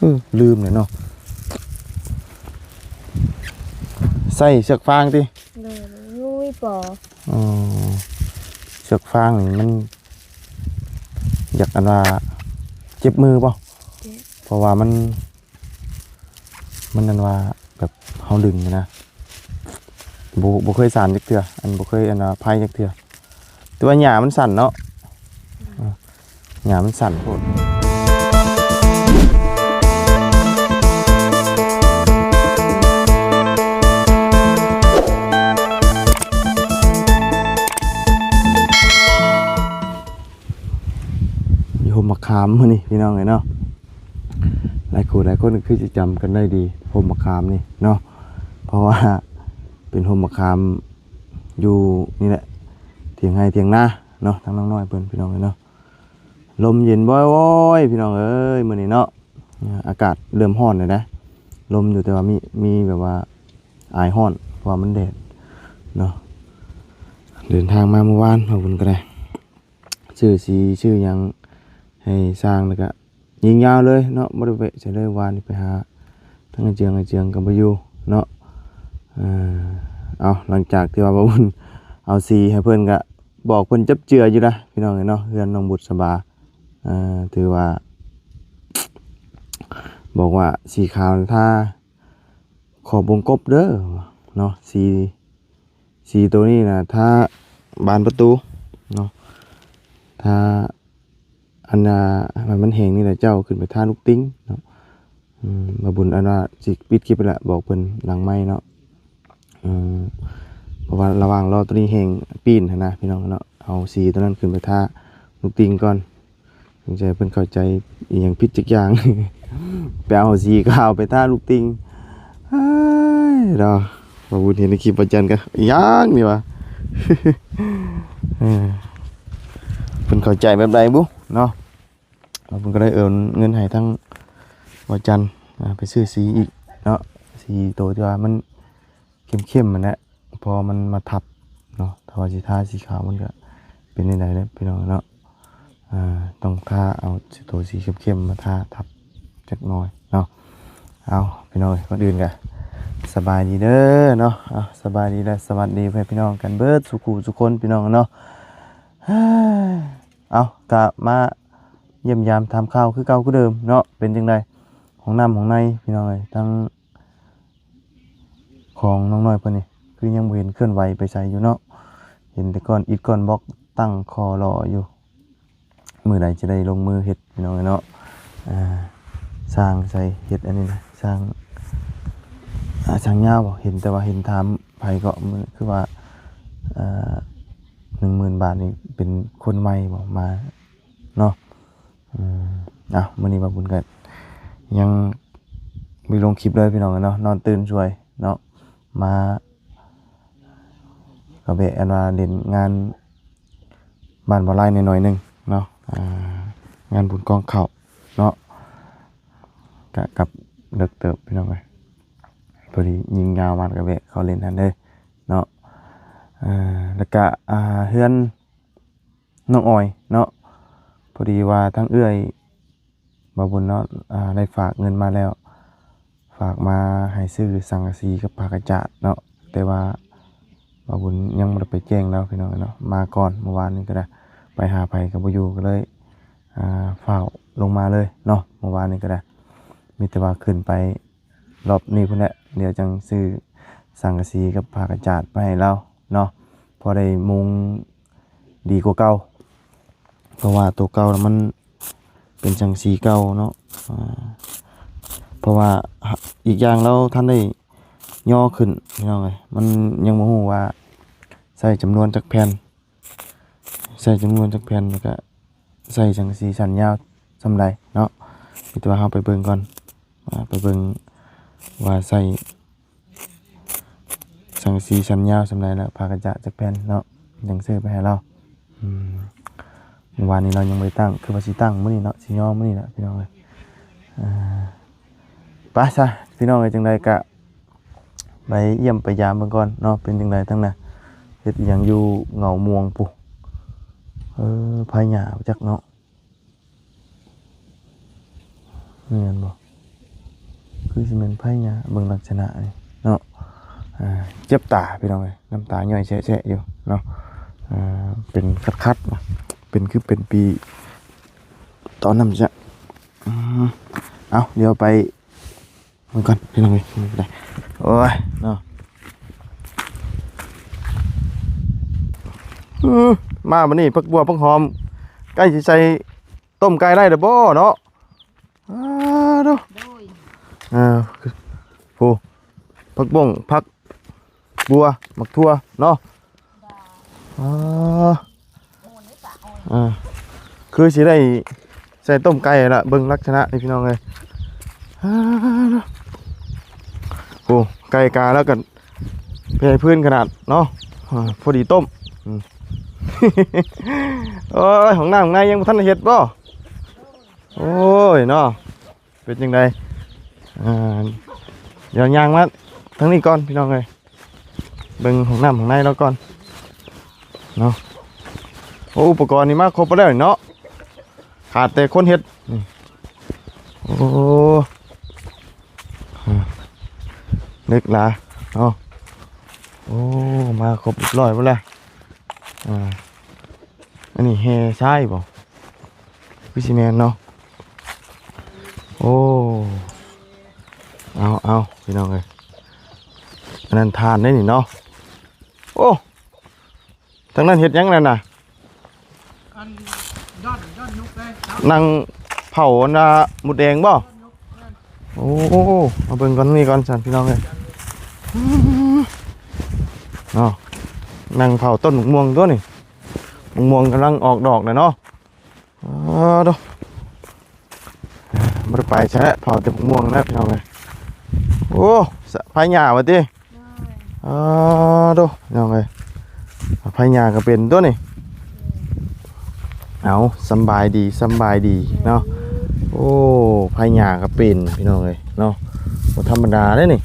ເອີ ລືມແລ້ວເນາະ ໃສ່ເຊືອກຟາງຕິ? ໂດຍ ມັນບໍ່ມີປໍ. ອໍ ເຊືອກຟາງນີ້ມັນ ຢາກອັນວ່າເຈັບມືບໍ່? ເຈັບ ເພາະວ່າມັນ ມັນອັນວ່າແບບເຮົາດຶງນະ ບໍ່ ບໍ່ເຄີຍສານຈັກເທື່ອ ອັນ ບໍ່ເຄີຍອັນວ່າໄພຈັກເທື່ອ ແຕ່ວ່າຫຍ້າມັນສັ້ນເນາະ ຫຍ້າມັນສັ້ນໂພດ. ຢູ່ຮົ່ມໝາກຂາມມື້ນີ້ພີ່ນ້ອງເອີຍເນາະ ຫຼາຍຜູ້ຫຼາຍຄົນກໍຄືຊິຈຳກັນໄດ້ດີ ຮົ່ມໝາກຂາມນີ້ເນາະ ເພາະວ່າເປັນຮົ່ມໝາກຂາມຢູ່ນີ້ແຫຼະ ຖຽງໄຮ່ຖຽງນາເນາະ ທາງນ້ອງນ້ອຍເພິ່ນ ພີ່ນ້ອງເອີຍເນາະ. ລົມເຢັນໂວຍໆ ພີ່ນ້ອງເອີຍ ມື້ນີ້ເນາະ ອາກາດເລີ່ມຮ້ອນແລ້ວນະ ລົມຢູ່ ແຕ່ວ່າມີ ມີແບບວ່າອາຍຮ້ອນ ເພາະວ່າມັນແດດເນາະ. ເດີນທາງມາມື້ວານ ເຮົາເພິ່ນກໍໄດ້ຊື້ສີຊື້ຫຍັງໃຫ້ຊ່າງ ແລ້ວກໍຍິງຍາວເລີຍເນາະ ບໍ່ໄດ້ແວະໃສເລີຍ. ວານນີ້ໄປຫາທາງອາເຈືອງ ອາເຈືອງກໍບໍ່ຢູ່ເນາະ. ເອີ ເອົາ ຫຼັງຈາກທີ່ວ່າບ່າວບຸນເອົາສີໃຫ້ເພິ່ນ ກໍບອກເພິ່ນຈັບເຈືອຢູ່ນະ ພີ່ນ້ອງເອີຍເນາະ ເຮືອນນ້ອງບຸດສະບາ. ເອີ ຖືວ່າບອກວ່າສີຂາວທາຂອບວົງກົບເດີເນາະ ສີ ສີໂຕນີ້ນະ ທາບານປະຕູເນາະ ທາ ອັນນ່າ ໃຫ້ມັນແຫ້ງນີ້ແຫຼະ ເຈົ້າຂຶ້ນໄປທາລູກຕິງເນາະ. ອືມ ບ່າວບຸນອັນວ່າຊິປິດຄລິບແລ້ວ ບອກເພິ່ນຫຼັງໄມເນາະ. ອືມ ເພາະວ່າລະຫວ່າງລໍໂຕນີ້ແຫ້ງປີ້ນຫັ້ນນະ ພີ່ນ້ອງເນາະ ເອົາສີໂຕນັ້ນຂຶ້ນໄປທາລູກຕິງກ່ອນ. ສົງໄສເພິ່ນເຂົ້າໃຈອີ່ຫຍັງຜິດຈັກຢ່າງ ໄປເອົາສີຂາວໄປທາລູກຕິງ. ອ້າຍເນາະ ບ່າວບຸນເຫັນໃນຄລິບບ່າວຈັນກໍ ອີ່ຫຍັງນີ້ຫວາ ເອີ ເພິ່ນເຂົ້າໃຈແບບໃດບຸເນາະ. ບ່າວບຸນກໍໄດ້ໂອນເງິນໃຫ້ທາງບ່າວຈັນ ອ່າ ໄປຊື້ສີອີກເນາະ ສີໂຕທີ່ວ່າມັນ ເຂັ້ມໆ ຫັ້ນແຫຼະ ເພາະມັນມາທັບເນາະ. ຖ້າວ່າຊິທາສີຂາວມັນກະເປັນແນວໃດເດ້ພີ່ນ້ອງເນາະ. ອ່າ ຕ້ອງທາເອົາໂຕສີເຂັ້ມໆ ມາທາທັບຈັກໜ້ອຍເນາະ. ເອົາ ພີ່ນ້ອງເອີຍ ກ່ອນອື່ນກະສະບາຍດີເດີເນາະ. ເອົາ ສະບາຍດີ ແລະ ສະຫວັດດີພໍ່ແມ່ພີ່ນ້ອງກັນເບິດສູ່ຄູ່ສູ່ຄົນ ພີ່ນ້ອງເນາະ. ເອົາ ກະມາຢ້ຽມຢາມຖາມຂ່າວຄືເກົ່າຄືເດີມເນາະ. ເປັນຈັ່ງໃດ ຫ້ອງນ້ຳຫ້ອງໃນ ພີ່ນ້ອງເອີຍ ທັງ ຂອງນ້ອງນ້ອຍເພິ່ນນີ້ ຄືຍັງບໍ່ເຫັນເຄື່ອນໄຫວໄປໃສຢູ່ເນາະ. ເຫັນແຕ່ກ້ອນອິດກ້ອນບລັອກຕັ້ງຂໍ້ລໍຢູ່ ມື້ໃດຈະໄດ້ລົງມືເຮັດພີ່ນ້ອງເອີຍເນາະ. ອ່າ ຊ່າງໃສເຮັດອັນນີ້ນະ ຊ່າງ ອ່າ ຊ່າງຍາວບໍ່ ເຫັນແຕ່ວ່າເຫັນຖາມໃຜເກາະ ມື້ຄືວ່າ ອ່າ ໜຶ່ງໝື່ນບາດນີ້ເປັນຄົນໃໝ່ບໍ່ ມາເນາະ. ອືມ ເອົາ ມື້ນີ້ບ່າວບຸນກໍຍັງບໍ່ໄດ້ລົງຄລິບເລີຍພີ່ນ້ອງເອີຍເນາະ ນອນຕື່ນຊ່ວຍເນາະ. ມາກໍແວະອັນວ່າຫຼິ້ນງານບ້ານບ່າວລາຍໜ້ອຍໆໜຶ່ງເນາະ ອ່າ ງານບຸນກອງເຂົ້າເນາະ ກະກັບເລິກເຕີບພີ່ນ້ອງເອີຍ. ພໍດີຍິງຍາວມາກໍແວະເຂົ້າຫຼິ້ນຫັ້ນເດີເນາະ. ເອີ ແລ້ວກະ ອ່າ ເຮືອນ ນ້ອງອອຍເນາະ ພໍດີວ່າທາງເອື້ອຍບ່າວບຸນເນາະ ອ່າ ໄດ້ຝາກເງິນມາແລ້ວ ຝາກມາໃຫ້ຊື້ສັງກະສີກັບຜ້າກະຈາດເນາະ. ແຕ່ວ່າບ່າວບຸນຍັງບໍ່ໄດ້ໄປແຈ້ງລາວພີ່ນ້ອງເນາະ ມາກ່ອນ. ມື້ວານນີ້ກໍໄດ້ໄປຫາໃຜກໍບໍ່ຢູ່ ກໍເລີຍ ອ່າ ຟ້າວລົງມາເລີຍເນາະ ມື້ວານນີ້ກໍໄດ້. ມີແຕ່ວ່າຂຶ້ນໄປ ລອບນີ້ພຸ້ນແຫຼະ ດຽວຈັ່ງຊື້ສັງກະສີກັບຜ້າກະຈາດໄປໃຫ້ລາວເນາະ ພໍໄດ້ມຸງດີກວ່າເກົ່າ ເພາະວ່າໂຕເກົ່ານະມັນເປັນສັງກະສີເກົ່າເນາະ. ອ່າ ເພາະວ່າ ອີກຢ່າງລາວທັນໄດ້ຍໍຂຶ້ນພີ່ນ້ອງເອີຍ ມັນຍັງບໍ່ຮູ້ວ່າໃຊ້ຈຳນວນຈັກແຜ່ນ ໃຊ້ຈຳນວນຈັກແຜ່ນ ແລ້ວກະໃຊ້ສັງກະສີສັ້ນຍາວສ່ຳໃດເນາະ. ມີແຕ່ວ່າເຮົາໄປເບິ່ງກ່ອນ ອ່າ ໄປເບິ່ງວ່າໃຊ້ສັງກະສີສັ້ນຍາວສ່ຳໃດ ແລ້ວຜ້າກະຈາດຈັກແຜ່ນເນາະ ຈັ່ງຊື້ໄປໃຫ້ລາວ. ອືມ ມື້ວານນີ້ລາວຍັງບໍ່ໄດ້ຕັ້ງ ຄືວ່າຊິຕັ້ງມື້ນີ້ເນາະ ຊິຍໍມື້ນີ້ແຫຼະພີ່ນ້ອງເອີຍ. ອ່າ ໄປຊະພີ່ນ້ອງເອີຍ ຈັ່ງໃດກະ ໄປຢ້ຽມໄປຢາມເບິ່ງກ່ອນເນາະ ເປັນຈັ່ງໃດທາງນັ້ນ ເຮັດອີ່ຫຍັງຢູ່ເຫງົາມ່ວງພຸ້ນ. ເອີ ພາຍາຈັກເນາະ ແມ່ນບໍ່? ຄືຊິແມ່ນໄພຫຍ້າ ເບິ່ງລັກສະນະນີ້ເນາະ. ອ່າ ເຈັບຕາພີ່ນ້ອງເອີຍ ນ້ຳຕາຍ້ອຍແຊະໆຢູ່ເນາະ. ອ່າ ເປັນຄັດໆ ເປັນຄືເປັນປີຕອນນັ້ນຊະ. ອືມ ເອົາ ດຽວໄປ ເບິ່ງກ່ອນພີ່ນ້ອງເອີຍ. ໂອ້ຍເນາະ ອືມ ມາບັດນີ້ ຜັກບົ່ວຜັກຫອມ ໃກ້ຊິໃສ່ຕົ້ມໄກ່ໄດ້ແລ້ວບໍ່ເນາະ? ອ້າໂທ້ ໂດຍ ອ່າ ໂອ້ ຜັກບົ້ງ ຜັກບົວ ໝາກຖົ່ວເນາະ. ອ່າ ອ່າ ຄືຊິໄດ້ໃສ່ຕົ້ມໄກ່ລະ ເບິ່ງລັກສະນະນີ້ພີ່ນ້ອງເອີຍ. ໂອ້ ໄກ່ກາລະກະແຜ່ພື້ນຂະໜາດເນາະ. ອ່າ ພໍດີຕົ້ມ. ອືມ ໂອ້ຍ ຫ້ອງນ້ຳໃນຍັງບໍ່ທັນໄດ້ເຮັດບໍ່? ໂອ້ຍເນາະ ເປັນຈັ່ງໃດ? ອ່າ ດຽວຍ່າງມາທາງນີ້ກ່ອນພີ່ນ້ອງເອີຍ ເບິ່ງຫ້ອງນ້ຳຂ້າງໃນລາວກ່ອນເນາະ. ໂອ້ ອຸປະກອນນີ້ມາຄົບໝົດແລ້ວນີ້ເນາະ ຂາດແຕ່ຄົນເຮັດນີ້. ໂອ້ ເລິກຫຼາຍເນາະ. ໂອ້ ມາຄົບຮຽບຮ້ອຍໝົດແລ້ວ. ອ່າ ອັນນີ້ແຮ່ຊາຍບໍ່? ຄືຊິແມ່ນເນາະ. ໂອ້ ເອົາໆ ພີ່ນ້ອງເອີຍ ອັນນັ້ນຖ່ານເດ້ນີ້ເນາະ. ໂອ້ ທາງນັ້ນເຮັດຫຍັງນັ້ນນະ? ອັນ ດ້ອນ ດ້ອນຍົກເດ້ ນັ່ງເຜົາອັນນ່າ ມົດແດງບໍ່? ໂອ້ ມາເບິ່ງກ່ອນນີ້ກ່ອນຊັ້ນພີ່ນ້ອງເອີຍ ເນາະ. ນັ່ງເຜົາຕົ້ນໝາກມ່ວງຕົວນີ້ ໝາກມ່ວງກຳລັງອອກດອກແລ້ວເນາະ. ອໍ ໂທ້ ບໍ່ໄດ້ໄປໃສແລ້ວ ເຜົາແຕ່ໝາກມ່ວງແລ້ວພີ່ນ້ອງເອີຍ. ໂອ້ ສະ ໄພຫຍ້າວ່າຕິ? ໂດຍ ອໍ ໂທ້ ພີ່ນ້ອງເອີຍ ໄພຫຍ້າກໍເປັນຕົວນີ້. ເອົາ ສຳບາຍດີ ສຳບາຍດີເນາະ. ໂອ້ ໄພຫຍ້າກໍເປັນພີ່ນ້ອງເອີຍເນາະ ບໍ່ທຳມະດາເດ້ນີ້.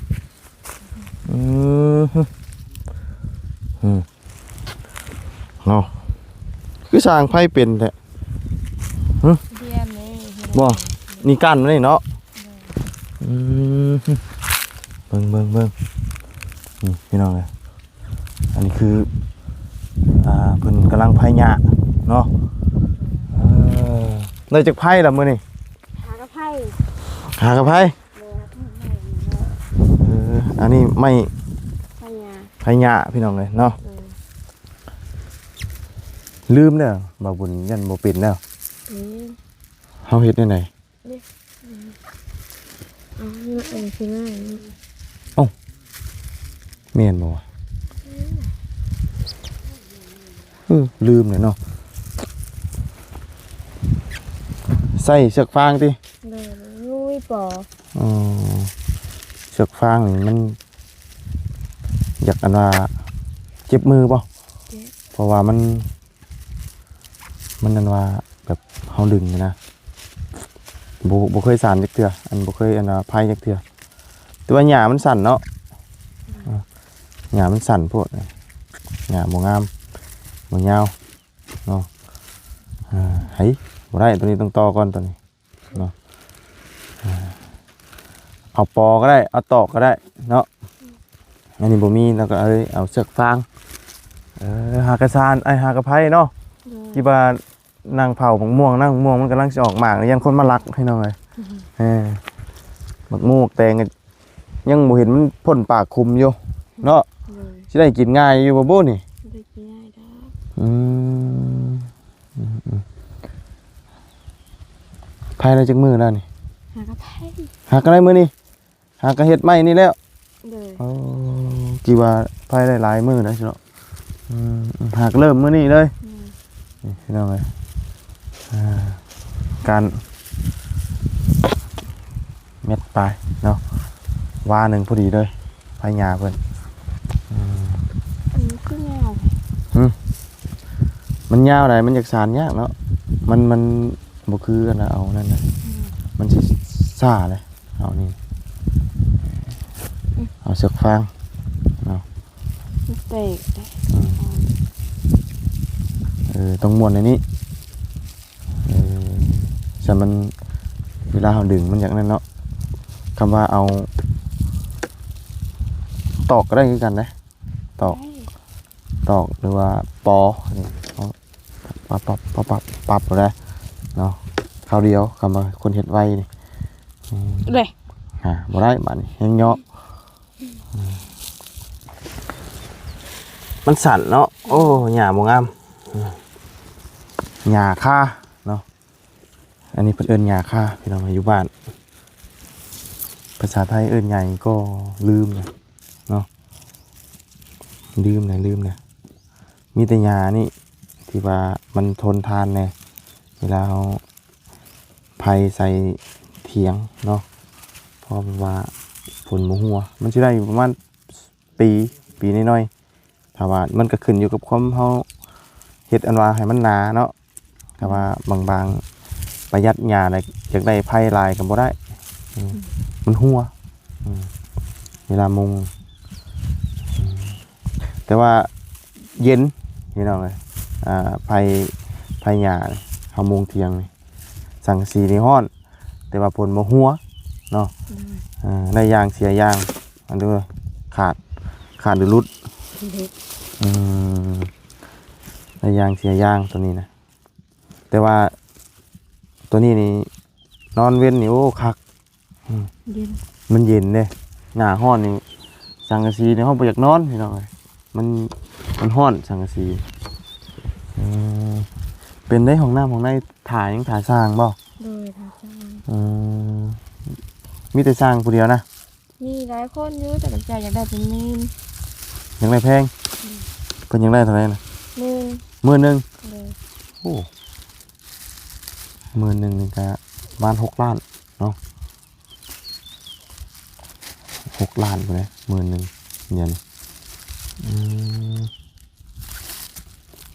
ອືມ ອືມ ເນາະ ຄືສ້າງໄຟເປັນແທ້? ຫຶ ເດືອນນີ້ ບໍ່ ນີ້ກັ້ນໄວ້ນີ້ເນາະ. ໂດຍ ອືມ ເບິ່ງ ເບິ່ງ ເບິ່ງ ນີ້ພີ່ນ້ອງເອີຍ ອັນນີ້ຄື ອ່າ ເພິ່ນກຳລັງໄພຫຍ້າເນາະ. ເອີ ໄດ້ຈັກໄພລະມື້ນີ້? ຫາກະໄພ ຫາກະໄພ. ເອີ ອັນນີ້ໄມ້ ໄພຫຍ້າ ໄພຫຍ້າພີ່ນ້ອງເອີຍເນາະ. ເອີ ລືມແລ້ວ ບ່າວບຸນ ຢ້ານບໍ່ເປັນແລ້ວ. ເອີ ເຮົາເຮັດແນວໃດ? ເອີ ເອົາ ແມ່ນບໍ່ວະ? ເອີ ລືມແລ້ວເນາະ ໃສ່ເຊືອກຟາງຕິ? ໂດຍ ງຸ້ຍປໍ. ອໍ ເຊືອກຟາງນີ້ມັນຢາກ ອັນວ່າ ເຈັບມືບໍ່? ເຈັບ ເພາະວ່າມັນ ມັນ ອັນວ່າ ແບບເຮົາດຶງນີ້ນະ ບໍ່ ບໍ່ເຄີຍສານຈັກເທື່ອ ອັນ ບໍ່ເຄີຍ ອັນວ່າ ໄພຈັກເທື່ອ ແຕ່ວ່າຫຍ້າມັນສັ້ນເນາະ. ອືມ ຫຍ້າມັນສັ້ນໂພດ ຫຍ້າບໍ່ງາມ ບໍ່ຍາວເນາະ. ເອີ ໄຫ ບໍ່ໄດ້ ໂຕນີ້ຕ້ອງຕໍ່ກ່ອນ ໂຕນີ້ເນາະ. ເອົາປໍກໍໄດ້ ເອົາຕອກກໍໄດ້ເນາະ. ອັນນີ້ບໍ່ມີ ແລ້ວກໍເອົາເຊືອກຟາງ ເອີ ຫາກະຊານ ໄອ້ ຫາກະໄພເນາະ. ໂດຍ ທີ່ວ່າ ນັ່ງເຜົາໝາກມ່ວງ ນັ່ງໝາກມ່ວງມັນກຳລັງຊິອອກໝາກ ຢ້ານຄົນມາລັກພີ່ນ້ອງເອີຍ. ເອີ ໝາກມ່ວງແຕງ ຍັງບໍ່ເຫັນມັນພົ້ນປາກຂຸມຢູ່ເນາະ. ໂດຍ ຊິໄດ້ກິນງ່າຍຢູ່ບໍ່ບຸນີ້? ບໍ່ໄດ້ກິນງ່າຍດອກ. ອືມ ອືມ ອືມ ໄພໄດ້ຈັກມື້ແລ້ວນີ້? ຫາກະໄພ ຫາກະໄດ້ມື້ນີ້ ຫາກະເຮັດໃໝ່ນີ້ແລ້ວ. ໂດຍ ໂອ້ ທີ່ວ່າໄພໄດ້ຫຼາຍມື້ແລ້ວເນາະ. ອືມ ຫາກະເລີ່ມມື້ນີ້ເລີຍ. ອືມ ນີ້ພີ່ນ້ອງເອີຍ ອ່າ ການແມັດປາຍເນາະ ວາໜຶ່ງພໍດີເລີຍ ໄພຫຍ້າເພິ່ນ. ອືມ ອັນນີ້ຄືຍາວ ຫຶ ມັນຍາວໃດ ມັນຢາກສານຍາກເນາະ ມັນ ມັນບໍ່ຄືກັນ ເອົານັ້ນນະ. ອືມ ມັນຊິຊ້າເລີຍ. ເອົານີ້ ອືມ ເອົາເຊືອກຟາງເນາະ ມັນແຕກເດ້. ອືມ ເອີ ຕ້ອງມ້ວນໃນນີ້. ເອີ ຊັ້ນມັນ ເວລາເຮົາດຶງມັນຢ່າງນັ້ນເນາະ. ຄຳວ່າເອົາຕອກກໍໄດ້ຄືກັນເດ້ ຕອກ ໄດ້ ຕອກ ຫຼືວ່າປໍນີ້ ປັບ ປັບ ປັບ ປັບ ປັບ ບໍ່ໄດ້ເນາະ ຄາວດຽວ ຄຳວ່າຄົນເຮັດໄວນີ້ ອືມ ເດ້ ຫາ ບໍ່ໄດ້ບາດນີ້ ແຮງເຍາະ ອືມ ມັນສັ້ນເນາະ ໂອ້ ຫຍ້າບໍ່ງາມ ອືມ ຫຍ້າຄາເນາະ ອັນນີ້ເພິ່ນເອີ້ນຫຍ້າຄາ ພີ່ນ້ອງ ຢູ່ບ້ານ ພາສາໄທເອີ້ນຫຍັງກໍລືມແລ້ວເນາະ ລືມແລ້ວ ລືມແລ້ວ ມີແຕ່ຫຍ້ານີ້ທີ່ວ່າມັນທົນທານແດ່ ເວລາເຮົາໄພໃສ່ຖຽງເນາະ ເພາະວ່າຝົນບໍ່ຫົວ ມັນຊິໄດ້ຢູ່ປະມານ ປີ ປີນ້ອຍໆ ຖ້າວ່າມັນກໍຂຶ້ນຢູ່ກັບຄວາມເຮົາເຮັດອັນວ່າໃຫ້ມັນໜາເນາະ ຖ້າວ່າບາງໆ ປະຢັດຫຍ້າແລ້ວ ຢາກໄດ້ໄພຫຼາຍກໍບໍ່ໄດ້ ອືມ ອືມ ມັນຫົວ ອືມ ເວລາມຸງ ອືມ ແຕ່ວ່າເຢັນ ພີ່ນ້ອງເອີຍ ອ່າ ໄພ ໄພຫຍ້າ ເຮົາມຸງຖຽງນີ້ ສັງກະສີນີ້ຮ້ອນ ແຕ່ວ່າຝົນບໍ່ຫົວເນາະ ໂດຍ ເອີ ໄດ້ຢ່າງເສຍຢ່າງ ອັນເດີ ຂາດ ຂາດຫຼືຫຼຸດ ຫຼຸດ ອືມ ໄດ້ຢ່າງເສຍຢ່າງໂຕນີ້ນະ ແຕ່ວ່າໂຕນີ້ນີ້ ນອນເວັນນີ້ ໂອ້ ຄັກ ອືມ ເຢັນ ມັນເຢັນເດ້ ໜ້າຮ້ອນນີ້ ສັງກະສີນີ້ເຮົາບໍ່ຢາກນອນ ພີ່ນ້ອງເອີຍ ມັນ ມັນຮ້ອນສັງກະສີ ເອີ ເປັນໄດ໋ ຫ້ອງນ້ຳຫ້ອງໃນ ຖ້າຫຍັງ ຖ້າຊ່າງບໍ່? ໂດຍ ຖ້າຊ່າງ ເອີ ມີແຕ່ຊ່າງຜູ້ດຽວນະ? ມີຫຼາຍຄົນຢູ່ ແຕ່ລະເຈົ້າຢາກໄດ້ເປັນໝື່ນ ຢາກໄດ້ແພງ ອືມ ເພິ່ນຢາກໄດ້ເທົ່າໃດນະ? ໝື່ນ ໝື່ນໜຶ່ງ ໂດຍ ໂອ້ ໝື່ນໜຶ່ງນີ້ກະປະມານຫົກລ້ານເນາະ ຫົກລ້ານພຸ້ນເດ້ ໝື່ນໜຶ່ງ ດຽວນີ້ ອືມ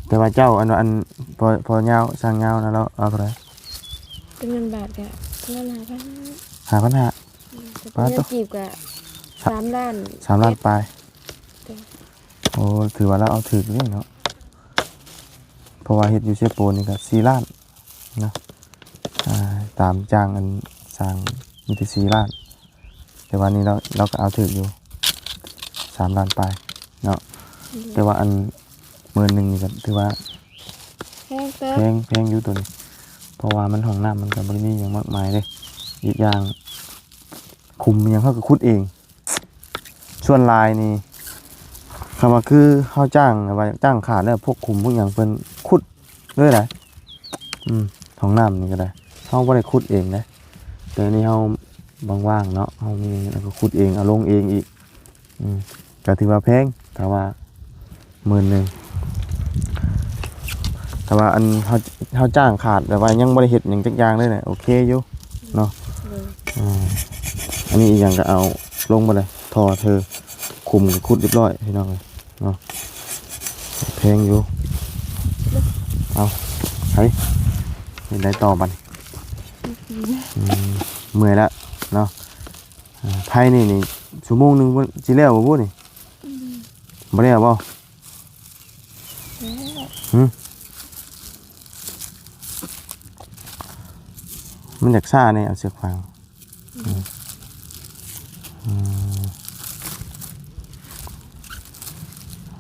ແຕ່ວ່າເຈົ້າ ອັນ ອັນ ພໍ່ ພໍ່ຍາວ ຊ່າງຍາວນະ ລາວເອົາເທົ່າໃດ? ເປັນເງິນບາດກະປະມານຫ້າພັນ ຫ້າພັນຫ້າ ອືມ ແຕ່ເປັນເງິນ ປາດໂທ້ ກີບກະສາມລ້ານ ສາມລ້ານປາຍ ໂດຍ ໂອ້ ຖືວ່າລາວເອົາຖືກເລີຍເນາະ ເພາະວ່າເຮັດຢູ່ເຊໂປນນີ້ກະສີ່ລ້ານ ເນາະ ອ່າ ຕາມຈ້າງອັນຊ່າງມີແຕ່ສີ່ລ້ານ ແຕ່ວ່ານີ້ລາວ ລາວກໍເອົາຖືກຢູ່ ສາມລ້ານປາຍເນາະ ອືມ ແຕ່ວ່າອັນໝື່ນໜຶ່ງນີ້ກໍຖືວ່າແພງເຕີບ ແພງ ແພງຢູ່ໂຕນີ້ ເພາະວ່າມັນຫ້ອງນ້ຳມັນກໍບໍ່ໄດ້ມີຫຍັງມາກມາຍເດ້ ອີກຢ່າງ ຂຸມຫຍັງເຮົາກໍຂຸດເອງ ສ່ວນຫຼາຍນີ້ ຄຳວ່າຄືເຮົາຈ້າງ ແບບວ່າຈ້າງຂາດແລ້ວ ພວກຂຸມພວກຫຍັງເພິ່ນຂຸດເລີຍໄດ໋ ອືມ ຫ້ອງນ້ຳນີ້ກໍໄດ້ ເຮົາບໍ່ໄດ້ຂຸດເອງເດ້ ແຕ່ນີ້ເຮົາວ່າງໆເນາະ ເຮົາມີຫຍັງເຮົາກໍຂຸດເອງ ເອົາລົງເອງອີກ ອືມ ກໍຖືວ່າແພງ ຖ້າວ່າ ໝື່ນໜຶ່ງ ຖ້າວ່າອັນເຮົາ ເຮົາຈ້າງຂາດ ແບບວ່າຍັງບໍ່ໄດ້ເຮັດຫຍັງຈັກຢ່າງເລີຍນະ ໂອເຄຢູ່ເນາະ ໂດຍ ອ່າ ອັນນີ້ອີຫຍັງກໍເອົາລົງໝົດເລີຍ ທໍ່ເທີ ຂຸມກໍຂຸດຮຽບຮ້ອຍ ພີ່ນ້ອງເອີຍເນາະ ແພງຢູ່ ເອົາ ໄປ ເຮັດໄດ້ຕໍ່ບັດນີ້ ອືມ ເມື່ອຍລະເນາະ ອ່າ ໄພນີ້ນີ້ ຊົ່ວໂມງໜຶ່ງ ຊິແລ້ວບໍ່ບຸນີ້? ອືມ ບໍ່ແລ້ວບໍ່? ແລ້ວ ຫຶ? ມັນຢາກຊ້າແດ່ ເອົາເຊືອກຟາງ ອືມ ອືມ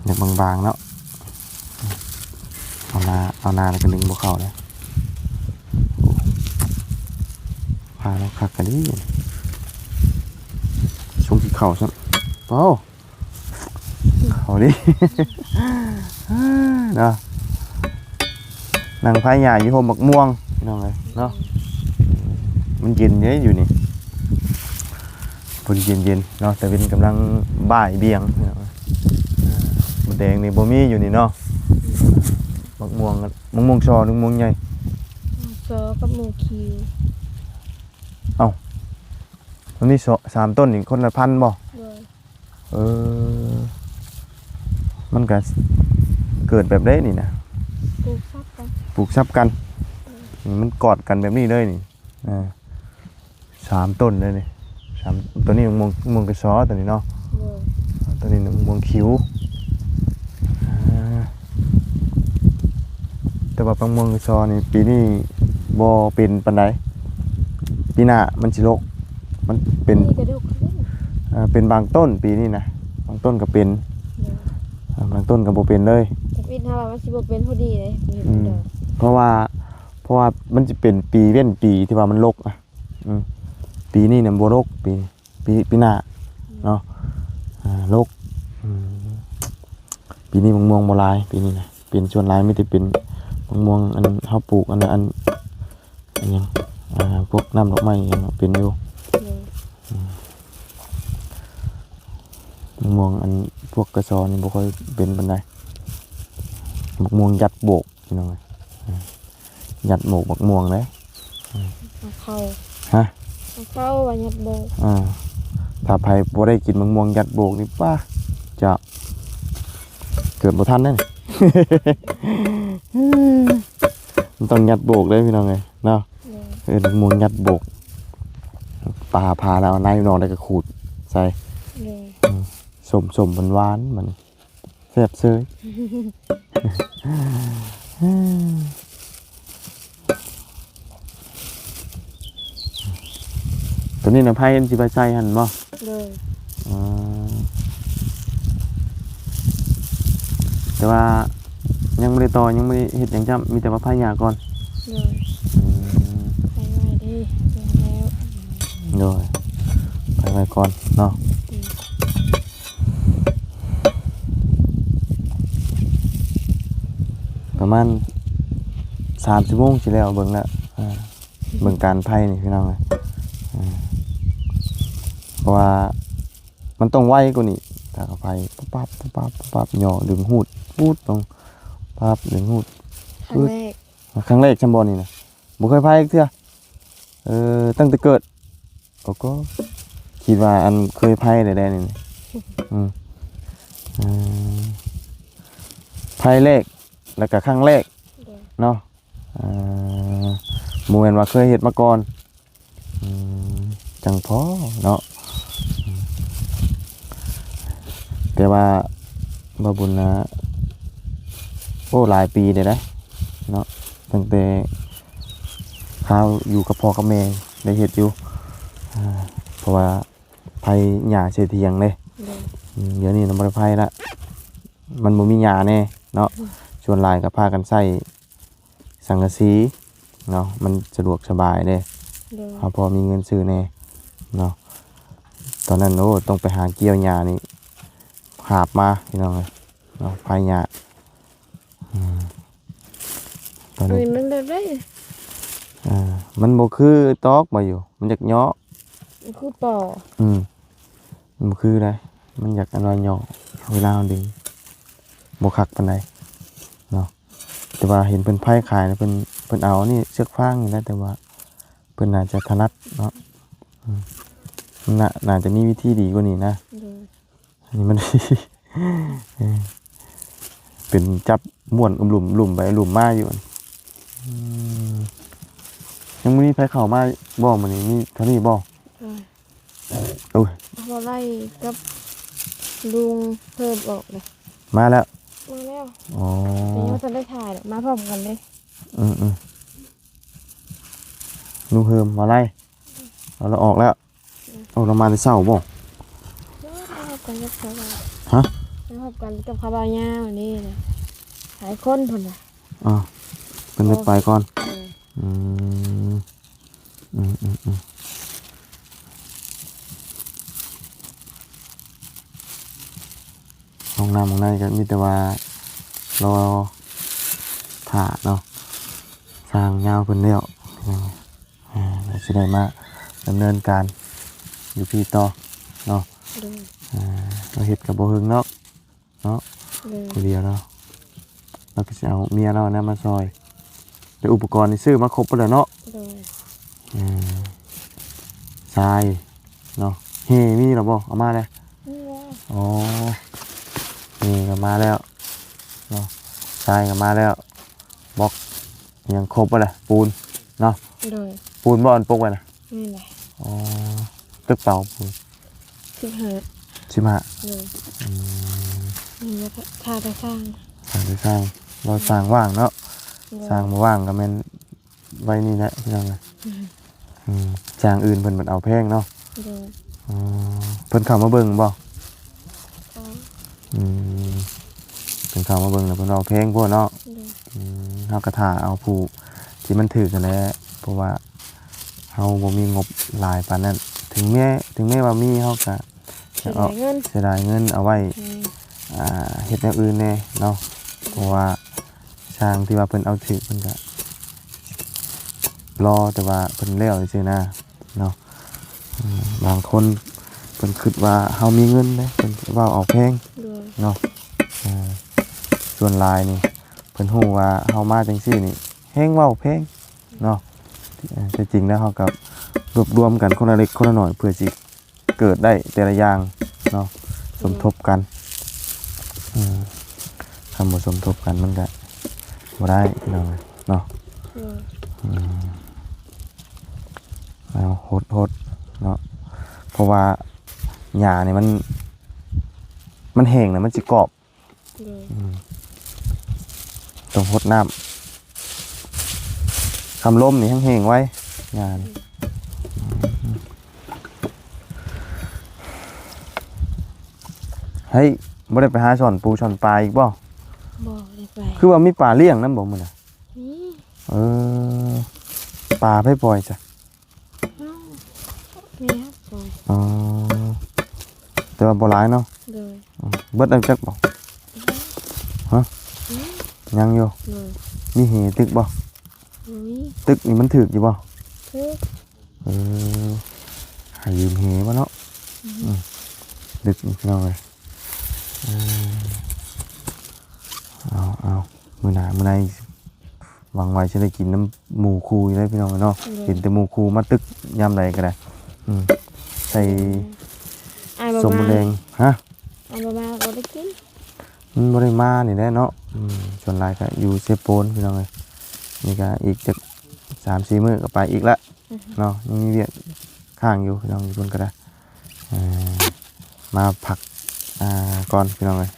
ຢາກບາງໆເນາະ ເອົາໜ້າ ເອົາໜ້າແລ້ວກໍດຶງບໍ່ເຂົ້າເດ້ ໂອ້ ພາເນາະ ຄັກກະດີ ຊົງຊິເຂົ້າຊ້ຳ ໂອ້ ເຂົ້າດີ ເນາະ ນັ່ງພາຍາຢູ່ຮົ່ມໝາກມ່ວງ ພີ່ນ້ອງເອີຍເນາະ ມັນເຢັນເດ້ຢູ່ນີ້ ພໍດີເຢັນໆເນາະ ຕາເວັນກຳລັງບ່າຍບ່ຽງ ມົດແດງນີ້ບໍ່ມີຢູ່ນີ້ເນາະ ໝາກມ່ວງ ໝາກມ່ວງຊໍ ໝາກມ່ວງໃຫຍ່ ຊໍກັບໝູຄິວ ເອົ້າ ມັນມີສາມຕົ້ນນີ້ຄົນລະພັນບໍ່? ໂດຍ ເອີ ມັນກະເກີດແບບໃດນີ້ນະ? ປູກສັບກັນ ປູກສັບກັນ ໂດຍ ນີ້ມັນກອດກັນແບບນີ້ເລີຍນີ້ ອ່າ ສາມຕົ້ນເລີຍນີ້ ສາມ ໂຕນີ້ມ່ວງ ມ່ວງກະຊໍໂຕນີ້ເນາະ ໂດຍ ໂຕນີ້ມ່ວງຂິວ ອ່າ ແຕ່ວ່າບັກມ່ວງກະຊໍນີ້ປີນີ້ບໍ່ເປັນປານໃດ ປີໜ້າມັນຊິລົກ ມ ມັນເປັນ ມີກະດົກຂຶ້ນ ເອີ ເປັນບາງຕົ້ນປີນີ້ນະ ບາງຕົ້ນກໍເປັນ ໂດຍ ເອີ ບາງຕົ້ນກໍບໍ່ເປັນເລີຍ. ທຳອິດເຮົາວ່າມັນຊິບໍ່ເປັນພໍດີເດ້ ອືມ ເຫັນດອກ ເພາະວ່າ ເພາະວ່າມັນຊິເປັນປີເວັ້ນປີທີ່ວ່າມັນລົກອະ ອືມ ປີນີ້ນະບໍ່ລົກ ປີ ປີ ປີໜ້າເນາະ ອືມ ອ່າ ລົກ ອືມ ປີນີ້ມະມ່ວງບໍ່ຫຼາຍ ປີນີ້ນະ ເປັນສ່ວນຫຼາຍມີແຕ່ເປັນມະມ່ວງ ອັນເຮົາປູກ ອັນ ອັນ ອີຫຍັງ ອ່າ ພວກນ້ຳດອກໄມ້ອີຫຍັງເປັນຢູ່ ໂດຍ ອືມ ມະມ່ວງ ອັນ ພວກກະຊອນນີ້ບໍ່ຄ່ອຍເປັນປານໃດ ໝາກມ່ວງຍັດໂບກ ພີ່ນ້ອງເອີຍ ອືມ ຍັດໂບກໝາກມ່ວງເດ້ ອືມ ເອົາເຂົ້າ ຮະ ເອົາເຂົ້າວ່າຍັດໂບກ ອ່າ ຖ້າໃຜບໍ່ໄດ້ກິນໝາກມ່ວງຍັດໂບກນີ້ ປ້າ ຈະເກີດບໍ່ທັນເດ້ ມັນຕ້ອງຍັດໂບກເດ້ ພີ່ນ້ອງເອີຍ ເນາະ ໂດຍ ເອີ້ນໝາກມ່ວງຍັດໂບກ ປາພາແລ້ວ ເອົາໃນໜອງໄດ້ກໍຂູດໃສ່ ໂດຍ ອືມ ສົ້ມໆ ຫວານໆ ມັນແຊບເຊີຍ ຕົວນີ້ນະ ໄຜ່ມັນຊິໄປໃສ່ຫັ້ນບໍ່? ໂດຍ ອໍ ແຕ່ວ່າຍັງບໍ່ໄດ້ຕໍ່ ຍັງບໍ່ໄດ້ເຮັດຫຍັງຈ້ຳ ມີແຕ່ວ່າໄຜ່ຫຍ້າກ່ອນ ໂດຍ ອືມ ໄຜ່ໄວ້ເດ້ ແລ້ວ ໂດຍ ໄຜ່ໄວ້ກ່ອນເນາະ ອືມ ປະມານສາມຊົ່ວໂມງຊິແລ້ວ ເບິ່ງແລ້ວ ອ່າ ເບິ່ງການໄຜ່ນີ້ ພີ່ນ້ອງເອີຍ ອ່າ ເພາະວ່າ ມັນຕ້ອງໄວກວ່ານີ້ ຖ້າເອົາໄຟປຸບປັບ ປຸບປັບ ປຸບປັບ ຫຍໍ້ດຶງຮູດ ປູດລົງ ປັບ ດຶງຮູດ ປືດ ຄັ້ງແລກ ຄັ້ງແລກຊ່ຳບໍ່ນີ້ນະ ບໍ່ເຄີຍໄຟຈັກເທື່ອ ເອີ ຕັ້ງແຕ່ເກີດ ໂອ້ໂກ ຄິດວ່າອັນເຄີຍໄຟແທ້ໆ ນີ້ ອືມ ເອີ ໄຟແລກ ແລ້ວກະຄັ້ງແລກ ໂດຍ ເນາະ ເອີ ບໍ່ແມ່ນວ່າເຄີຍເຮັດມາກ່ອນ ອືມ ຈັ່ງພໍເນາະ ອືມ ແຕ່ວ່າບ່າວບຸນນະ ໂອ້ ຫຼາຍປີແລ້ວເດ້ເນາະ ຕັ້ງແຕ່ຄາວຢູ່ກັບພໍ່ກັບແມ່ໄດ້ເຮັດຢູ່ ອ່າ ເພາະວ່າໄຜ່ຫຍ້າໃສ່ຖຽງເດ້ ໂດຍ ອືມ ດຽວນີ້ນະບໍ່ໄດ້ໄຜ່ລະ ມັນບໍ່ມີຫຍ້າແນ່ເນາະ ອືມ ສ່ວນຫຼາຍກໍພາກັນໃຊ້ ສັງກະສີເນາະ ມັນສະດວກສະບາຍເດ້ ໂດຍ ເຮົາພໍມີເງິນຊື້ແດ່ເນາະ ຕອນນັ້ນ ໂອ້ ຕ້ອງໄປຫາກ່ຽວຫຍ້ານີ້ ຫາບມາ ພີ່ນ້ອງເອີຍເນາະ ໄຜ່ຫຍ້າ ອືມ ຕອນນີ້ ອັນນີ້ມັນແບບໃດ ອ່າ ມັນບໍ່ຄືຕອກບໍ່ຢູ່ ມັນຢາກຫຍໍ້ ມັນຄືປໍ ອືມ ມັນບໍ່ຄືໃດ ມັນຢາກອັນວ່າຫຍໍ້ ເວລາເຮົາດຶງ ບໍ່ຄັກປານໃດເນາະ ແຕ່ວ່າເຫັນເພິ່ນໄຜ່ຂາຍນະ ເພິ່ນ ເພິ່ນເອົາອັນນີ້ເຊືອກຟາງນີ້ແຫຼະ ແຕ່ວ່າເພິ່ນໜ້າຈະຖະໜັດເນາະ ອືມ ໜ້າ ໜ້າຈະມີວິທີດີກວ່ານີ້ນະ ໂດຍ ອັນນີ້ມັນ ເປັນຈັບມ້ວນອຸມລຸມ ລຸມໄປລຸມມາຢູ່ ອືມ ຍັງບໍ່ມີໃຜເຂົ້າມາບໍ່ມື້ນີ້ ມີເທົ່ານີ້ບໍ່? ໂອ້ຍ ໂອ້ຍ ບໍ່ໄລ່ກັບລຸງເພີ່ມອອກເລີຍ ມາແລ້ວ ມາແລ້ວ ອໍ ແຕ່ຍັງບໍ່ທັນໄດ້ຖ່າຍດອກ ມາພ້ອມກັນເດ້ ອືມໆ ລຸງເພີ່ມ ມາໄລ່ ເອົາລະອອກແລ້ວ ອືມ ໂອ້ ລາວມາແຕ່ເຊົ້າບໍ່? ມາພ້ອມກັນກັບເຂົາ ຮະ? ມາພ້ອມກັນກັບເຂົາບ່າວຍາວນີ້ນະ ຫຼາຍຄົນພຸ້ນນະ ອໍ ເພິ່ນໄດ້ໄປກ່ອນ ເອີ ອືມ ອືມໆໆ ຫ້ອງນ້ຳຂ້າງໃນກໍມີແຕ່ວ່າລໍຖ້າເນາະ ສ້າງຍາວເພິ່ນແລ້ວ ອ່າ ກໍຊິໄດ້ມາດຳເນີນການຢູ່ພີ້ຕໍ່ເນາະ ໂດຍ ອ່າ ເຮັດກໍບໍ່ເຖິງເນາະ ເນາະ ໂດຍ ຜູ້ດຽວເນາະ ລາວກໍຊິເອົາເມຍລາວນະມາຊ່ອຍ ແຕ່ອຸປະກອນນີ້ຊື້ມາຄົບໝົດແລ້ວເນາະ ໂດຍ ເອີ ຊາຍເນາະ ແຮ່ມີແລ້ວບໍ່? ເອົາມາແລ້ວ ມີແລ້ວ ອໍ ແຮ່ກໍມາແລ້ວເນາະ ຊາຍກໍມາແລ້ວ ບລັອກຫຍັງຄົບໝົດແລ້ວ ປູນເນາະ ໂດຍ ປູນບໍ່ອັນປົກໄວ້ນະ? ແມ່ນແຫຼະ ອໍ ຈັກເປົາປູນ? ສິບຫ້າ ສິບຫ້າ ໂດຍ ອືມ ນີ້ແຫຼະ ຖ້າແຕ່ຊ່າງ ຖ້າແຕ່ຊ່າງ ລາວຊ່າງວ່າງເນາະ ໂດຍ ຊ່າງບໍ່ວ່າງກໍແມ່ນໄວ້ນີ້ແຫຼະ ພີ່ນ້ອງເອີຍ ອືມ ອືມ ຊ່າງອື່ນເພິ່ນບັດເອົາແພງເນາະ ໂດຍ ອໍ ເພິ່ນເຂົ້າມາເບິ່ງບໍ່? ອືມ ເພິ່ນເຂົ້າມາເບິ່ງແລ້ວເພິ່ນເວົ້າແພງໂພດເນາະ. ໂດຍ ອືມ ເຮົາກໍຖ້າເອົາຜູ້ທີ່ມັນຖືກຫັ້ນແຫຼະ ເພາະວ່າເຮົາບໍ່ມີງົບຫຼາຍປານນັ້ນ ເຖິງແມ້ ເຖິງແມ້ວ່າມີເຮົາກໍ ເສຍດາຍເງິນ ເສຍດາຍເງິນເອົາໄວ້ ອືມ ອ່າ ເຮັດແນວອື່ນແດ່ເນາະ ເພາະວ່າຊ່າງທີ່ວ່າເພິ່ນເອົາຖືກເພິ່ນກະລໍແຕ່ວ່າເພິ່ນແລ້ວຊື່ໆນະເນາະ. ອືມ ບາງຄົນເພິ່ນຄິດວ່າເຮົາມີເງິນເດ້ ເພິ່ນເວົ້າເອົາແພງ ໂດຍ ເນາະ. ເອີ ສ່ວນຫຼາຍນີ້ເພິ່ນຮູ້ວ່າເຮົາມາຈັ່ງຊີ້ນີ້ ແຮງເວົ້າແພງເນາະ. ເອີ ແທ້ຈິງແລ້ວເຮົາກໍລວບລວມກັນຄົນລະເລັກຄົນລະໜ້ອຍ ເພື່ອຊິ ເກີດໄດ້ແຕ່ລະຢ່າງເນາະ ສົມທົບກັນ. ອືມ ຄັນບໍ່ສົມທົບກັນມັນກະບໍ່ໄດ້ພີ່ນ້ອງເອີຍເນາະ. ອືມ ເອົາຫົດໆເນາະ ເພາະວ່າຫຍ້ານີ້ມັນ ມັນແຫ້ງແລ້ວມັນຊິກອບ. ໂດຍ ອືມ ຕ້ອງຫົດນ້ຳ ຄຳລົມນີ້ແຫ້ງໆໄວ ຫຍ້ານີ້. ເຮີ້ຍ ບໍ່ໄດ້ໄປຫາຊ່ອນປູຊ່ອນປາອີກບໍ່? ບໍ່ໄດ້ໄປ. ຄືວ່າມີປາລ້ຽງນຳບໍ່ມື້ນະ? ມີ. ເອີ ປາໃຜປ່ອຍຊະ? ເອົາ ແມ່ເຮົາປ່ອຍ. ອໍ ແຕ່ວ່າບໍ່ຫຼາຍເນາະ. ໂດຍ ອືມ ເບິດແລ້ວຈັກບໍ່? ອືມ ຮະ? ອືມ ຍັງຢູ່. ໂດຍ ມີເຫຕຶກບໍ່? ບໍ່ມີ. ຕຶກນີ້ມັນຖືກຢູ່ບໍ່? ຖືກ. ເອີ ໃຫ້ຢືມເຫບໍ່ເນາະ? ອືມ ອືມ ດຶກພີ່ນ້ອງເອີຍ. ເອີ ເອົາໆ ມື້ໜ້າມື້ໃນຫວັງວ່າຊິໄດ້ກິນນຳໝູ່ຄູ່ຢູ່ເດ້ພີ່ນ້ອງເອີຍເນາະ. ໂດຍ ເຫັນແຕ່ໝູ່ຄູ່ມາຕຶກຍາມໃດກໍໄດ້. ອືມ ໃສ່ ອ້າຍບໍ່ມາ ສົ້ມໝາກແດງ. ຮະ? ອ້າຍບໍ່ມາກໍບໍ່ໄດ້ກິນ. ມັນບໍ່ໄດ້ມານີ້ແຫຼະເນາະ. ອືມ ສ່ວນຫຼາຍກໍຢູ່ເຊໂປນພີ່ນ້ອງເອີຍ. ນີ້ກໍອີກຈັກສາມສີ່ມື້ກໍໄປອີກລະ. ອືຮຶ ເນາະ ຍັງມີວຽກຄ້າງຢູ່ພີ່ນ້ອງ ຢູ່ພຸ້ນກໍໄດ້. ເອີ ມາພັກ ອ່າ ກ່ອນພີ່ນ້ອງເອີຍ.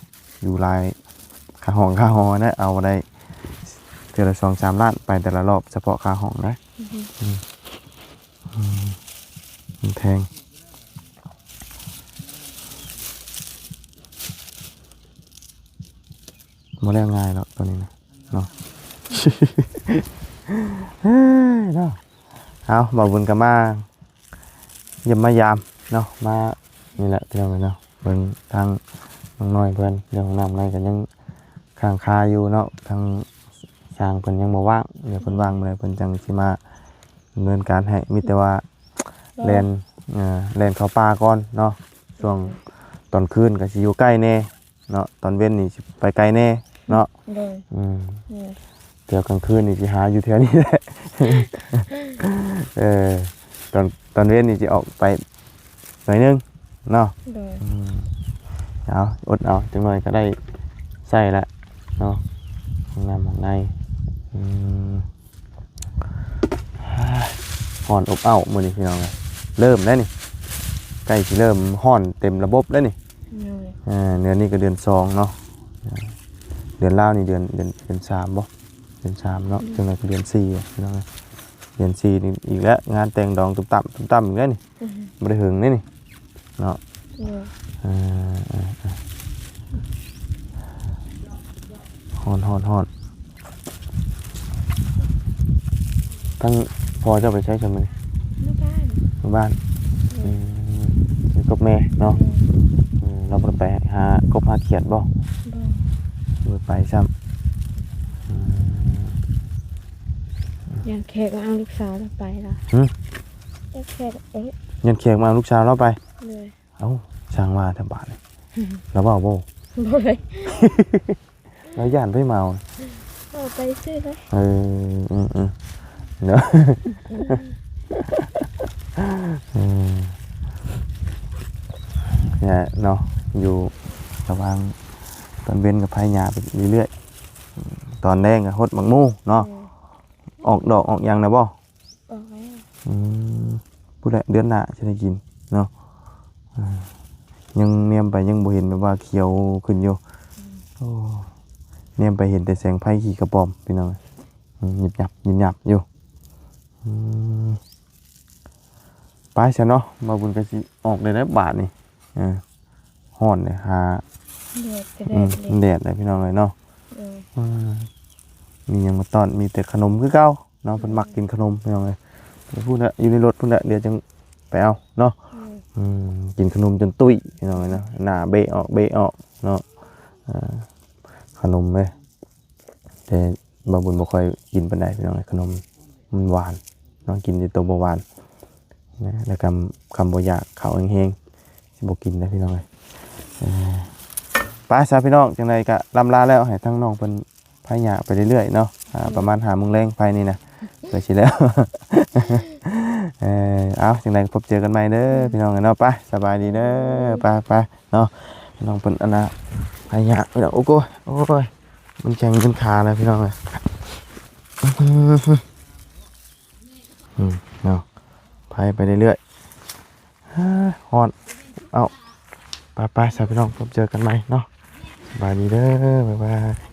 ຢູ່ຫຼາຍຄ່າຫ້ອງຄ່າຫໍນະ ເອົາໄດ້ເທື່ອລະສອງສາມລ້ານ ໄປແຕ່ລະຮອບ ສະເພາະຄ່າຫ້ອງນະ. ອືຮຶ ອືມ ອືມ ມັນແພງ ບໍ່ແລ້ວງ່າຍດອກໂຕນີ້ນະ. ເນາະ ເອີ ເນາະ. ເອົາ ບ່າວບຸນກໍມາຢ້ຽມມາຢາມເນາະ ມານີ້ແຫຼະພີ່ນ້ອງເອີຍເນາະ. ເບິ່ງທາງນ້ອງນ້ອຍເພິ່ນ ເລື່ອງຫ້ອງນ້ຳໃນກໍຍັງຄ້າງຄາຢູ່ເນາະ. ທາງຊ່າງເພິ່ນຍັງບໍ່ວ່າງ ດຽວເພິ່ນວ່າງເມື່ອໃດເພິ່ນຈັ່ງຊິມາດຳເນີນການໃຫ້. ມີແຕ່ວ່າແລ່ນ ເອີ ແລ່ນເຂົ້າປ່າກ່ອນເນາະ. ຊ່ວງຕອນຄືນກໍຊິຢູ່ໃກ້ແດ່ ເນາະ ຕອນເວັນນີ້ຊິໄປໄກແດ່ເນາະ. ໂດຍ ອືມ ແມ່ນ ແຕ່ກາງຄືນນີ້ຊິຫາຢູ່ແຖວນີ້ແຫຼະ. ເອີ ຕອນ ຕອນເວັນນີ້ຊິອອກໄປໜ້ອຍໜຶ່ງເນາະ. ໂດຍ ອືມ ເອົາ ອົດເອົາ ຈັກໜ້ອຍກໍໄດ້ໃຊ້ລະເນາະ ຫ້ອງນ້ຳຫ້ອງໃນ. ອືມ ຮ້ອນອົບເອົ້າມື້ນີ້ພີ່ນ້ອງເອີຍ. ເລີ່ມແລ້ວນີ້ ໃກ້ຊິເລີ່ມຮ້ອນເຕັມລະບົບແລ້ວນີ້. ໂດຍ ເດືອນນີ້ກໍເດືອນສອງເນາະ. ເດືອນລາວນີ້ເດືອນ ເດືອນ ເດືອນສາມບໍ່? ເດືອນສາມເນາະ. ອືມ ຈັ່ງໃດກໍເດືອນສີ່ແລ້ວພີ່ນ້ອງເອີຍ. ເດືອນສີ່ນີ້ອີກແລ້ວ ງານແຕ່ງດອງຕຸ້ມຕາມ ຕຸ້ມຕາມອີກແລ້ວນີ້. ອືມ ບໍ່ໄດ້ເຫິງເດ້ນີ້. ເນາະ. ໂດຍ ເອີ ເອີ ເອີ ຮ້ອນ ຮ້ອນ ຮ້ອນ. ທັງພໍ່ເຈົ້າໄປໃສຊະມື້ນີ້? ຢູ່ບ້ານ ຢູ່ບ້ານ. ໂດຍ ອືມ ຢູ່ກັບແມ່ເນາະ. ໂດຍ ເອີ ລາວບໍ່ໄດ້ໄປຫາກົບຫາຂຽດບໍ່? ບໍ່ ບໍ່ໄດ້ໄປຊ້ຳ. ອືມ ຢ້ານແຂກມາເອົາລູກສາວລາວໄປລະ. ຫື? ຢ້ານແຂກ ເອີ ຢ້ານແຂກມາເອົາລູກສາວລາວໄປ. ໂດຍ ເອົ້າ ຊ່າງວ່າແທ້ບາດນີ້. ລາວເວົ້າບໍ່? ບໍ່ເລີຍ. ລາວຢ້ານໄປເມົາ. ເວົ້າໄປຊື່ເລີຍ. ເອີ ອືມໆ ເນາະ. ອືມ ນີ້ແຫຼະເນາະ ຢູ່ລະຫວ່າງຕອນເວັນກໍໄຖຫຍ້າໄປເລື້ອຍໆ ຕອນແລງກໍຫົດໝາກໂມເນາະ. ເອີ ອອກດອກອອກຫຍັງແລ້ວບໍ່? ອອກແລ້ວ. ອືມ ພຸ້ນແຫຼະ ເດືອນໜ້າຈະໄດ້ກິນເນາະ. ເອີ ຍັງແນມໄປຍັງບໍ່ເຫັນແບບວ່າຂຽວຂຶ້ນຢູ່. ອືມ ໂອ້ ແນມໄປເຫັນແຕ່ແສງໄຟຂີ້ກະປອມພີ່ນ້ອງ. ອືມ ຍິບຍັບຍິບຍັບຢູ່. ອືມ ໄປຊະເນາະ ບ່າວບຸນກໍຊິອອກໄດ້ແລ້ວບາດນີ້. ເອີ ຮ້ອນເດ້ ຫາ ແດດກໍແດ ອືມ ດເດ້ ແດດເດ້ພີ່ນ້ອງເອີຍເນາະ. ເອີ ອືມ ມີຫຍັງມາຕ້ອນ ມີແຕ່ຂະໜົມຄືເກົ່າເນາະ. ເພິ່ນມັກກິນຂະໜົມພີ່ນ້ອງເອີຍ. ເອີ ພຸ້ນແຫຼະ ຢູ່ໃນລົດພຸ້ນແຫຼະ ດຽວຈັ່ງໄປເອົາເນາະ. ອືມ ອືມ ກິນຂະໜົມຈົນຕຸ້ຍພີ່ນ້ອງເອີຍເນາະ. ໜ້າເບະອອກເບະອອກເນາະ. ເອີ ຂະໜົມເດ້ ແຕ່ບ່າວບຸນບໍ່ຄ່ອຍກິນປານໃດພີ່ນ້ອງເອີຍ ຂະໜົມມັນຫວານເນາະ. ກິນແຕ່ໂຕບໍ່ຫວານນະ. ແລ້ວກໍຄຳບໍ່ຢາກເຂົ້າແຮງໆ ຊິບໍ່ກິນເດ້ພີ່ນ້ອງເອີຍ. ເອີ ໄປຊະພີ່ນ້ອງ ຈັ່ງໃດກໍລ່ຳລາແລ້ວ ໃຫ້ທາງນ້ອງເພິ່ນພາຍາກໄປເລື້ອຍໆເນາະ. ອ່າ ອືມ ປະມານຫ້າໂມງແລງໄປນີ້ນະ ເພື່ອຊິແລ້ວ. ເອີ ເອົາ ຈັ່ງໃດກໍພົບເຈີກັນໃໝ່ເດີ ອືມ ພີ່ນ້ອງເອີຍເນາະ. ໄປ ສະບາຍດີເດີ. ໄປ ໄປເນາະ ນ້ອງເພິ່ນອັນນ່າ ພາຍາກພີ່ນ້ອງ. ໂອ້ໂກຍ ໂອ້ຍ ມັນແຂງເປັນຂາແລ້ວພີ່ນ້ອງເອີຍ. ອືມ ເນາະ ໄປ ໄປເລື້ອຍໆ. ຮ້ອນ. ເອົາ ໄປໆ ຊະພີ່ນ້ອງ ພົບເຈີກັນໃໝ່ເນາະ. ສະບາຍດີເດີ ບາຍບາຍ.